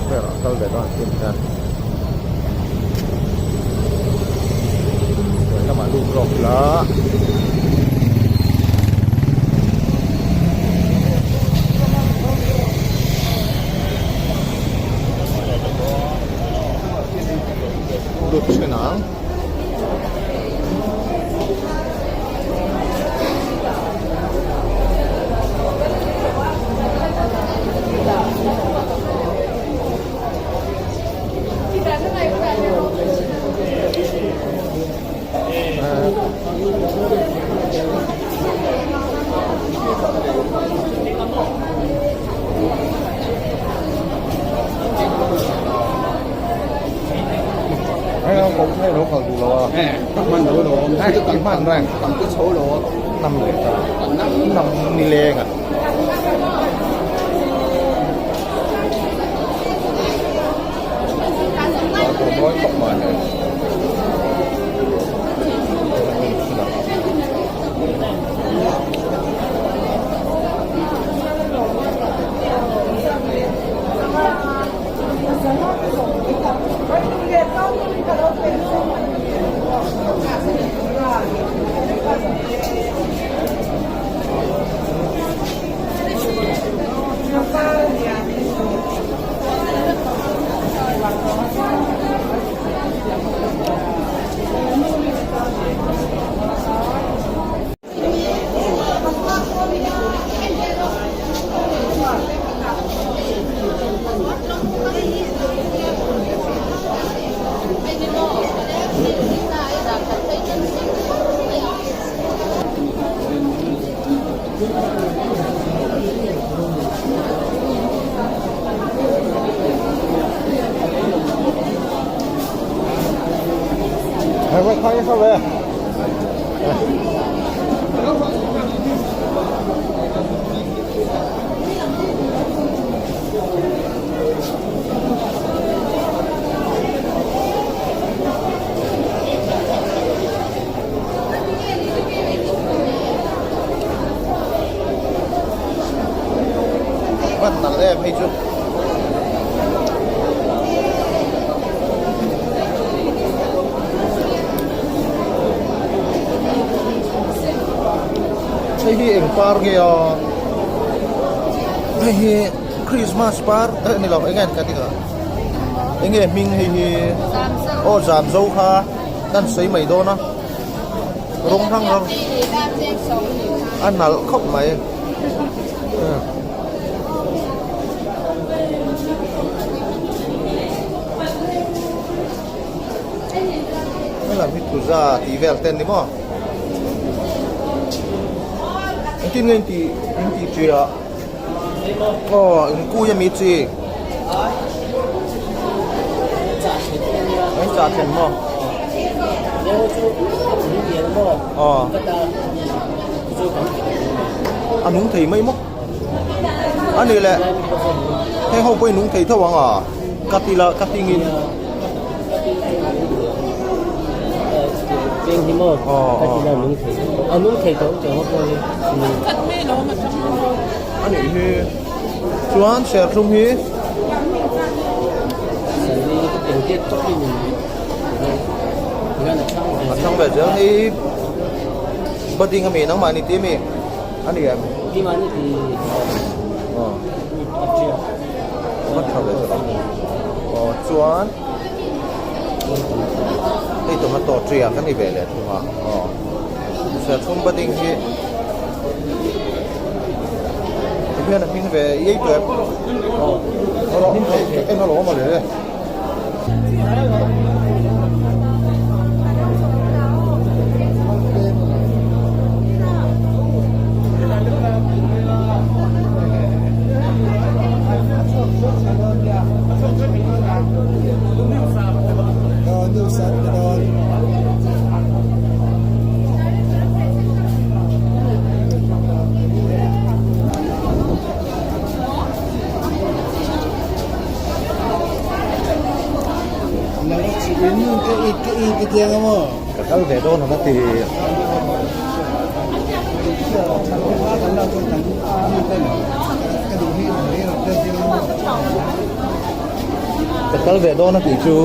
Square ah kal ve dawn an tin hian hnuai lamah lut zawk ila. Lut thin ang. Van nalh em hei chu. Hei hi eng par nge a hei hi Christmas par eh ni lo eng nge an ka ti kha eng nge hming hei hi aw zam zo kha kan sawi mai dawn a rawng hrang hrang a nalh khawp mai. Helam hi puja tih vel te an ni maw engtin nge in tih in tih ṭiah aw in kui ami chi an chah thlen maw aw a nung thei mai maw a nih leh heng ho pawh hi nung thei tho ang a ka ti la ka tingin a nih hi chuan serthlum hi a thlang ve zel hei budding ami nangmah ni tih ami a ni em aw a tha ve zel a aw chuan hei tomato triak a ni ve leh thung a aw serthlum budding hi Tihian a hming ve iai tawh em? Aw hming thei en alawm a le. Ka kal ve dawn ang a ti. Kal ve dawn a tih chu.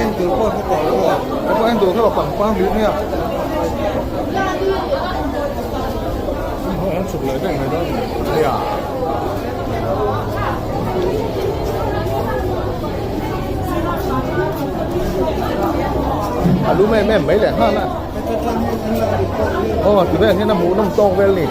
En tur pawh kha tawh lo a. Ka pawh en tur kha pangpang bik mai a. An chhuk leh daih mai dawn a ni. A lum em em mai leh nghal a. Aw ti vel hian a hmuh nawm tawk vel ni.